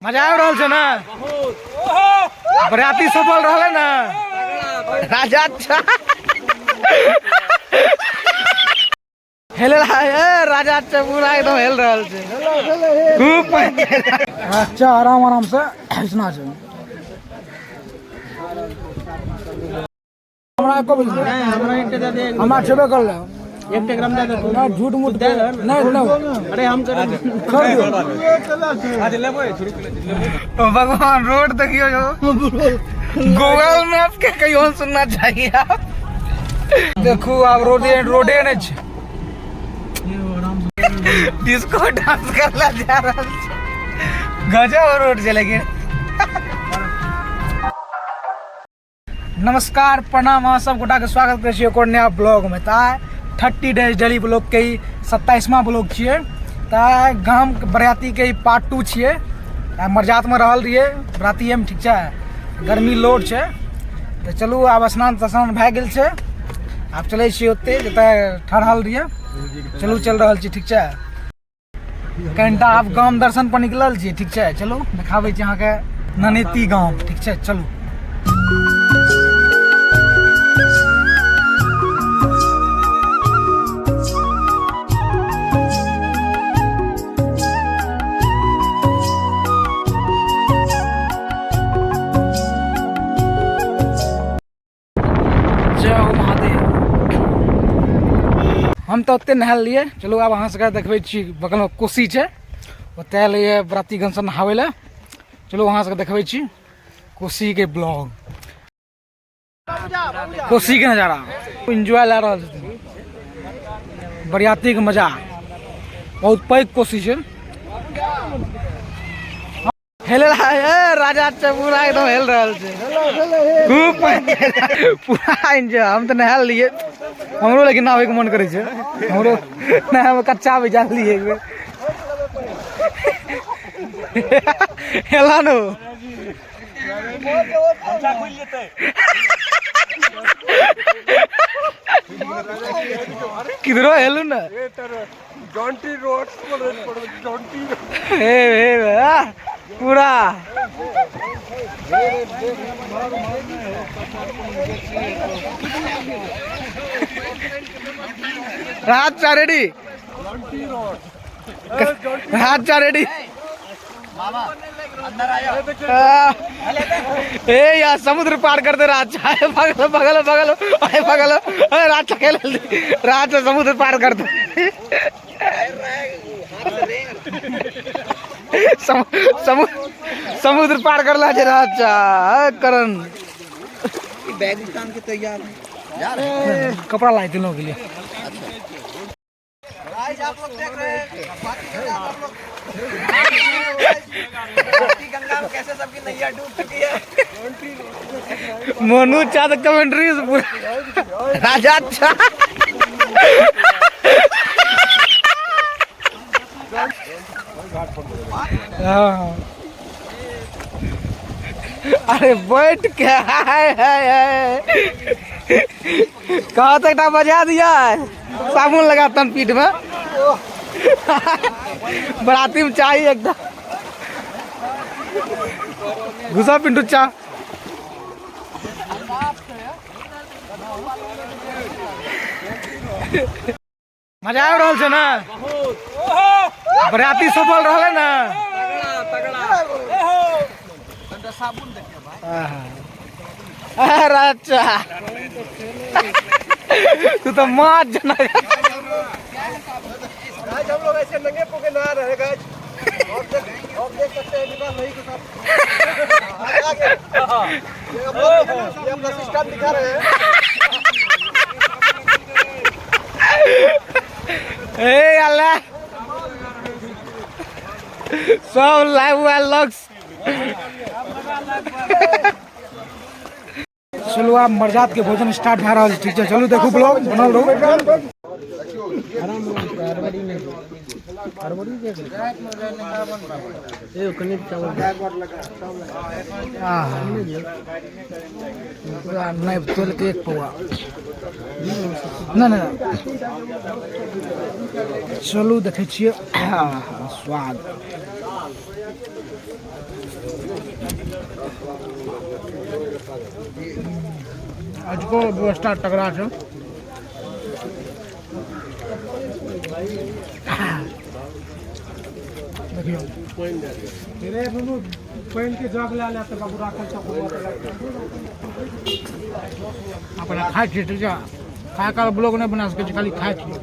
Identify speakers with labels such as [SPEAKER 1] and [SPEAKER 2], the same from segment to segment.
[SPEAKER 1] मजा आबि रहल छै ने? बराती सफल रहलै ने? राजा अच्छा हेले राजा अच्छा पूरा एकदम हेल रहल छै, खूब पानि।
[SPEAKER 2] अच्छा, आराम आराम से खींचना छै। हमरा एको बजे हमरा छेबे करले। नहीं, झूठ मूठ नहीं नहीं।
[SPEAKER 3] अरे हम कर
[SPEAKER 2] छोड़ दियो।
[SPEAKER 1] भगवान, रोड देखियो, जो गूगल मैप के कहियो सुनना चाहिए। आप देखू, आब रोडे रोडे नहीं छै। डिस्को डांस करला जा रहल छै। गजब रोड छै लेकिन। नमस्कार, प्रणाम, अहाँ सब गोटाके स्वागत करै छी एक और नया ब्लॉग में। तऽ आइ 30 डेज डेली ब्लॉग के ई 27वां ब्लॉग छियै। तऽ आइ गाम बरियातीके ई पार्ट 2 छियै। आइ मरजातमे रहल रहियै बरातीएमे, ठीक छै? गर्मी लोड छै, तऽ चलू आब स्नान तस्नान भए गेल छै, आब चलै छियै ओतै जतऽ ठहरल रहियै। चलू, चलि रहल छी, ठीक छै? कनिटा आब गाम दर्शन पर निकलल छी, ठीक छै? चलू, देखाबै छी अहाँके ननेती गाम, ठीक छै? चलू। जय हो महादेव। हम तऽ ओते नहायल रहियै। चलू, आब अहाँ सबके देखबै छी, बगलमे कोसी छै, ओतऽ आयल रहियै बरातीगण सब नहाबै लए। चलू, अहाँ सबके देखबै छी कोसीके ब्लॉग, कोसीके नजारा। एन्जॉय लए रहल छथिन बरियातीके मजा। बहुत पैघ कोसी छै। हेले राजा अच्छा पूरा एकदम हेल रहल छै, खूब पानि, पूरा एंजॉय। हम तऽ नहायल रहियै हमरो, लेकिन नहाबैके मन करै छै हमरो। नहायमे कच्चा भी जाल रहियै एक बेर। हेला नो किधरो हेलू ना।
[SPEAKER 3] Jonty road Jonty.
[SPEAKER 1] हे हे, पूरा रात चा रेडी, रात चा रेडी। ए यार, समुद्र पार कर दे रात। बगल बगल बगल, अरे बगल, अरे रात खेल, रात समुद्र पार कर दे। समुद्र पार करला छै रात। करण
[SPEAKER 3] बैग टांग के तैयार है।
[SPEAKER 1] कपड़ा लाए दिनों के लिए।
[SPEAKER 3] आप लोग देख रहे हैं आप लोग गंगा में कैसे सबकी नैया डूब चुकी है।
[SPEAKER 1] मोनू चाँद कमेंट्री से पूरा राजा। अच्छा, हाँ। अरे बैठ के हाय हाय हाय, कहा तक बजा दिया है। साबुन लगा तन पीठ में, बराती में चाहिए एकदम। घुसा पिंटू चा। मजा आबि रहल छै ने? बराती सफल रहलै ने? अरे अच्छा, तू तो माछ जना।
[SPEAKER 3] गाइस, हम लोग ऐसे नंगे पोके नहा रहे हैं गाइस, और देख सकते हैं विकास भाई के साथ आगे ये अपना सिस्टम दिखा रहे हैं।
[SPEAKER 1] ए अल्लाह, सब लाइव लक्स। चलू, आब मरजात के भोजन स्टार्ट भए रहल छै, ठीक छै? चलू, देखू, ब्लॉग बनल रहू। आहा। पूरा नहि तोल के एक पौआ नहि नहि। चलू, देखै छियै। आहा, स्वाद।
[SPEAKER 2] आजको व्यवस्था तगड़ा छै। देखियौ
[SPEAKER 1] पानि के जग लए ले तऽ बाबू राखल छै।
[SPEAKER 2] अपना खाइ छियै, ठीक छै? खाय काल ब्लॉग नहि बना सकै छी, खाली खाइ छियै।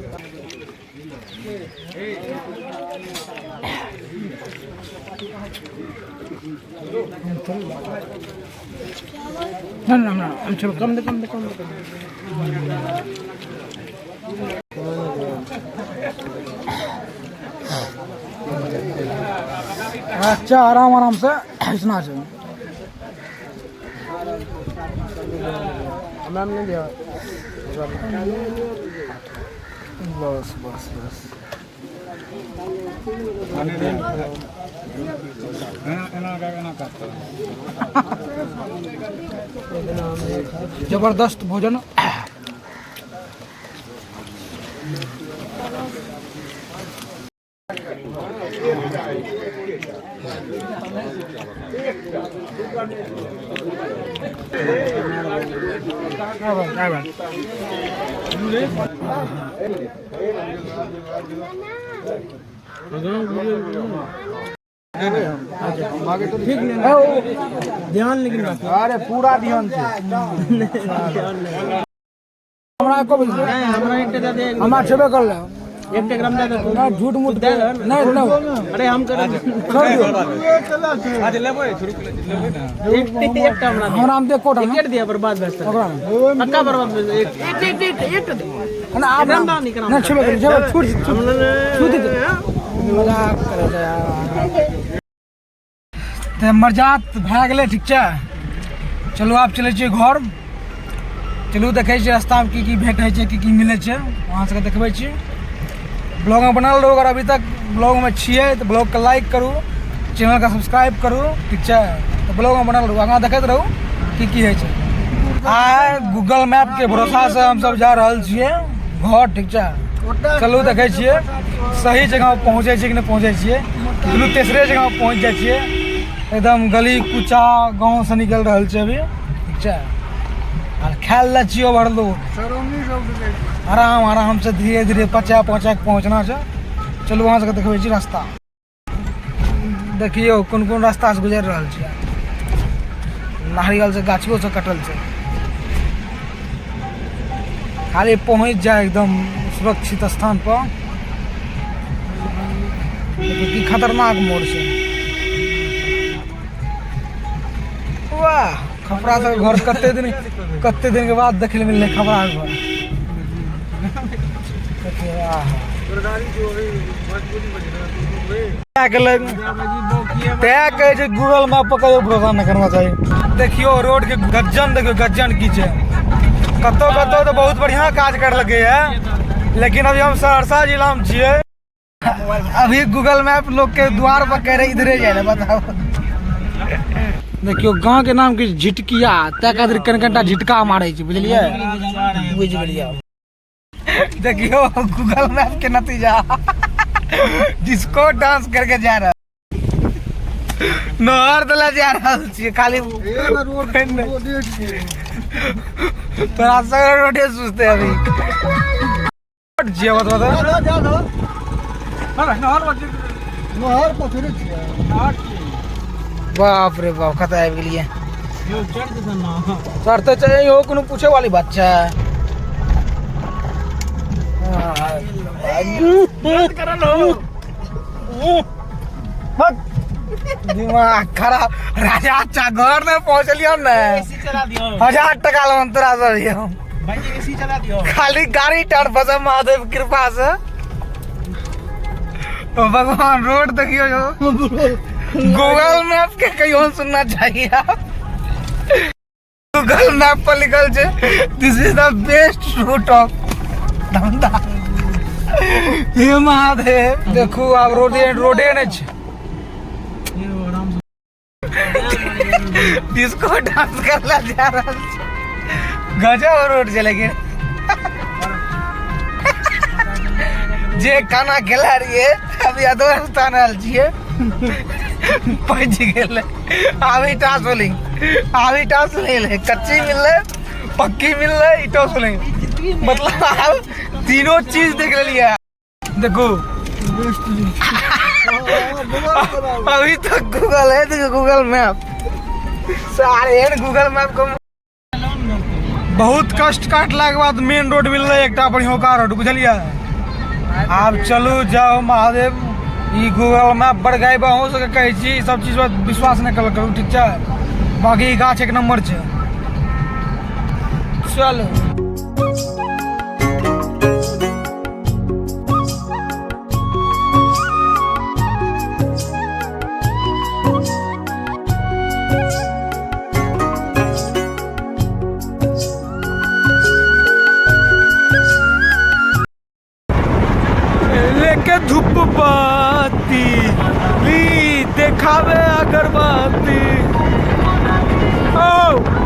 [SPEAKER 2] नहि नहि, हमरा हम छोड़, कम दे, कम दे, कम दे, कम दे।
[SPEAKER 1] अच्छा, आराम आराम से हँसना छै।
[SPEAKER 2] हमरा नहि दिअ।
[SPEAKER 1] बस बस बस। जबरदस्त भोजन।
[SPEAKER 2] आबे। ध्यान लेकिन।
[SPEAKER 1] अरे, पूरा ध्यान छै हमरा को।
[SPEAKER 2] हमरा एकटा दे दे।
[SPEAKER 1] हमरा छेबे करले।
[SPEAKER 2] एकटा ग्राम दे दे।
[SPEAKER 1] नहि, झूठ मूठ नहि नहि।
[SPEAKER 2] अरे, हम कर
[SPEAKER 1] छोड़ दियौ।
[SPEAKER 2] एकटा हमरा।
[SPEAKER 1] हमरा में देखो।
[SPEAKER 2] टिकट दिया, बर्बाद भए जेतै।
[SPEAKER 1] ओकरा
[SPEAKER 2] पक्का बर्बाद भए जेतै। एक एक एक एक एकटा दे।
[SPEAKER 1] ना, आब
[SPEAKER 2] एकरामे दान, एकरामे।
[SPEAKER 1] नहि, छेबे करे, छेबे, छूट छूट दे, मजाक करै छै यार। तऽ मरजात भए गेलै, ठीक छै? चलू, आब चलै छियै घर। चलू, देखै छियै रास्तामे की की भेट होइ छै, की की मिलै छै, अहाँ सबके देखबै छी। ब्लॉगमे बनल रहू। अगर अभी तक ब्लॉगमे छियै तऽ ब्लॉगके लाइक करू, चैनलके सब्सक्राइब करू, ठीक छै? तऽ ब्लॉगमे बनल रहू, आगाँ देखैत रहू की की होइ छै। आइ गूगल मैपके भरोसासँ हमसब जा रहल छियै घर, ठीक छै? चलू, देखै छियै सही जगह पहुँचै छियै कि नहि पहुँचै छियै। चलू, तेसरे जगह पहुँच जाइ छियै। एकदम गली कूचा गाँवसँ निकलि रहल छै अभी, ठीक छै? आर खायल लए छियै ओवरलोड। आराम आरामसँ, धीरे धीरे पचा पचा कऽ पहुँचना छै। चलू, अहाँ सबके देखबै छी रास्ता। देखियौ कोन कोन रास्तासँ गुजरि रहल छियै। नारियल से गाछियो से कटल छै। खाली पहुँच जाय एकदम सुरक्षित स्थान पर। देखियौ की खतरनाक मोड़ छै। वाह, खपरा सब घर कते दिन, कते दिन के बाद देखै लए मिललै खपरा के घर। देखियौ, आहा। गेलै तैं कहै छै, गूगल मैप पर कहियो भरोसा नहि करना चाही। देखियौ रोड के गज्जन, देखियौ गज्जन की छै। कतौ कतौ तऽ बहुत बढ़िया काज करलकै है, लेकिन अभी हम सहरसा जिला मे छियै। अभी गूगल मैप लोग के द्वार पर कह रहे इधरे जाए ला, बताओ। देखियौ, गांव के नाम की झिटकिया, तै खातिर कन कनटा झिटका मारै छै, बुझलियै? बुझि गेलियै। देखियो गूगल मैप के नतीजा, डिस्को डांस करके जा रहा, नहर दला जा रहल छियै। खाली तोरा सब रोडे सुझते अभी जे बता बता।
[SPEAKER 3] नहर पथरे छियै।
[SPEAKER 1] बाप रे बाप, कतऽ आबि गेलियै? चढ़ते चढ़ इहो कोनो पूछे वाली बात छै? दिमाग खराब। राजा, अच्छा घर नहि पहुँचलियै ने, 1000 टका लेबन तोरा सब। हम खाली गाड़ी टार फसे महादेव कृपा से। भगवान, रोड देखियो। गूगल मैप के कहियो सुनना चाहिए। गूगल मैप पर लिखल छै, "This is the best route of Dhamdha." हे महादेव, देखू आब रोडे रोडे नहि छै। डिस्को डांस करला जा रहल छै। गजब रोड छै, लेकिन जे खाना खेला रहिए, अभी अदो स्थान आयल छियै। बचि गेलै। आब ईटा सोलिंग, आब ईटा सोलिंग, कच्ची मिललै, पक्की मिललै, ईटो सोलिंग, मतलब आब तीनों चीज देख लेलियै। देखू, अभी तक गूगल है, देखो गूगल मैप सारे एहन गूगल मैप को। बहुत कष्ट काटलाके बाद मेन रोड मिललै, एकटा बढ़ियोका रोड, बुझलियै? आब चलू जाउ महादेव। ई गूगल मैप बड़ गायब। अहूँ सबके कहै छी, ई सब चीज पर विश्वास नहि करल करू, ठीक छै? बाकी ई गाछ एक नंबर छै। चलू। लेके धूप बाती ली देखावे अगरबत्ती। ओ